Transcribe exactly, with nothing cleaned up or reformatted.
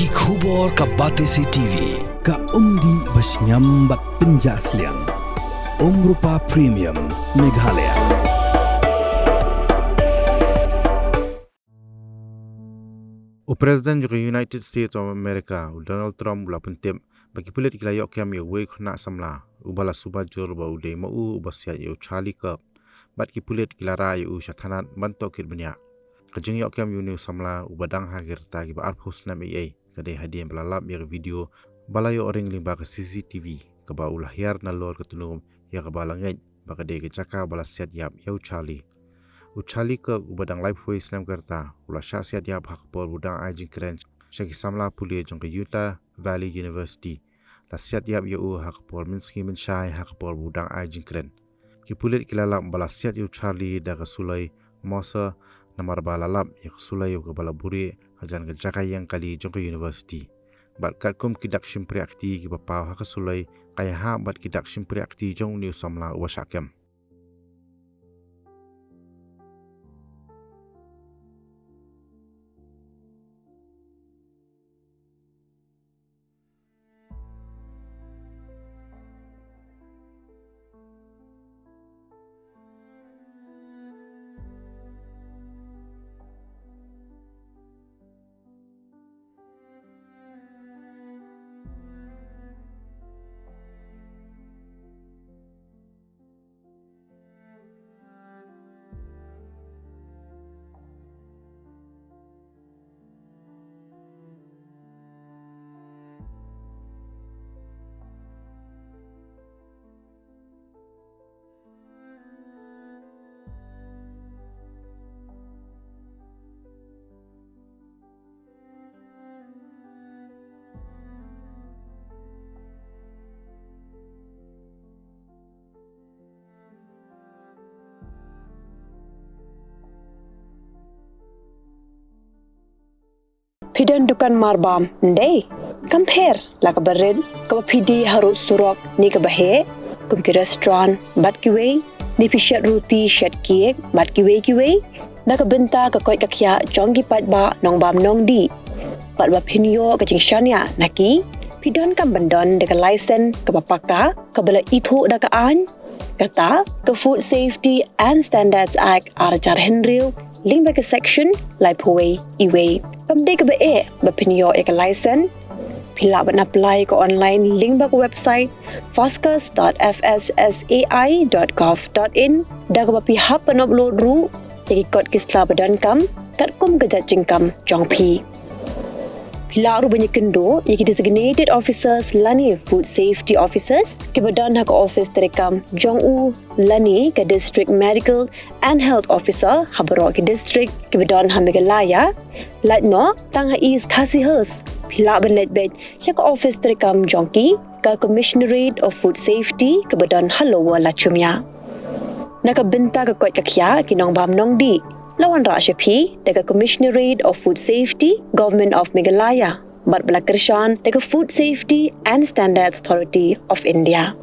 Ki khubor ka Batesi T V, ka umdih ba shngiam bad pynjah sliang. Umrupa Premium, Meghalaya. U President jong ka United States of America, u Donald Trump, u la pyntip ba ki pulit ki la ïoh kem ïa uwei u khynnah samla uba la suba jur ba u dei ma u uba siat ïa u Charlie Kirk, bad ki pulit ki la rah ïa u sha thanat ban tohkit bniah. Ka jingïoh kem ïa une u samla uba dang ha ki rta kiba arphew snem ei ei ka dei hadien ba la lap ïa ka video ba la ïoh ring lyngba ka C C T V kaba u la hiar nalor ka tnum ïa kaba la ngeit ba ka dei ka jaka ba la siat ïap ïa u Charlie. U Charlie Kirk uba dang laiphew snem ka rta u la shah siat ïap ha ka por ba u dang ai jingkren sha ki samla pule jong ka Utah Valley University. La siat ïap ïa u ha ka por mynsngi mynshai ha ka por ba u dang ai jingkren. Ki pulit ki la lap ba la siat ïa u Charlie da ka suloi Mauser namar ba la lap ïa ka suloi ïa kaba la buhrieh hajan ka jaka ïeng kali jong ka university. Bad katkum ki dak shympriahkti kiba paw ha ka suloi, ka ïahap bad ki dak shympriahkti jong une u samla uba shah kem. Phi don dukan marbam, ym dei? Kam pher la kaba rit, kaba phi die harud surok ne kaba heh, kum ki restaurant bad kiwei, ne phi shet ruti, shet cake bad kiwei kiwei? Na ka bynta ka koit ka khiah jong ki paidbah nongbam nongdih, bad ba phin ïoh ka jingshaniah na ki, phi donkam ban don da ka license kaba paka, kaba la ithuh da ka aiñ, kata ka Food Safety and Standards Act ar hajar hynriew, lyngba ka section laiphew wei E wei. Kam dei kaba eh ba phin ïoh ïa ka license. Phi lah ban apply ka online lyngba ka website foscas dot F S S A I dot gov dot in, da kaba phi hap ban upload ruh ïa ki kot ki sla ba donkam katkum ka jait jingkam jong phi. Phi lah ruh ban ïakynduh ïa ki designated officers lane food safety officers kiba don ha ka office treikam jong u lane ka District Medical and Health Officer ha baroh ki district kiba don ha Meghalaya. Lait noh tang ha East Khasi Hills, phi lah ban leit beit sha ka office treikam jong ki, ka Commissionerate of Food Safety kaba don ha Lower Lachumia. Na ka bynta ka koit ka khiah ki nongbam nongdih, la wanrah sha phi da ka Commissionerate of Food Safety, Government of Meghalaya, bad ba la kyrshan da ka Food Safety and Standards Authority of India.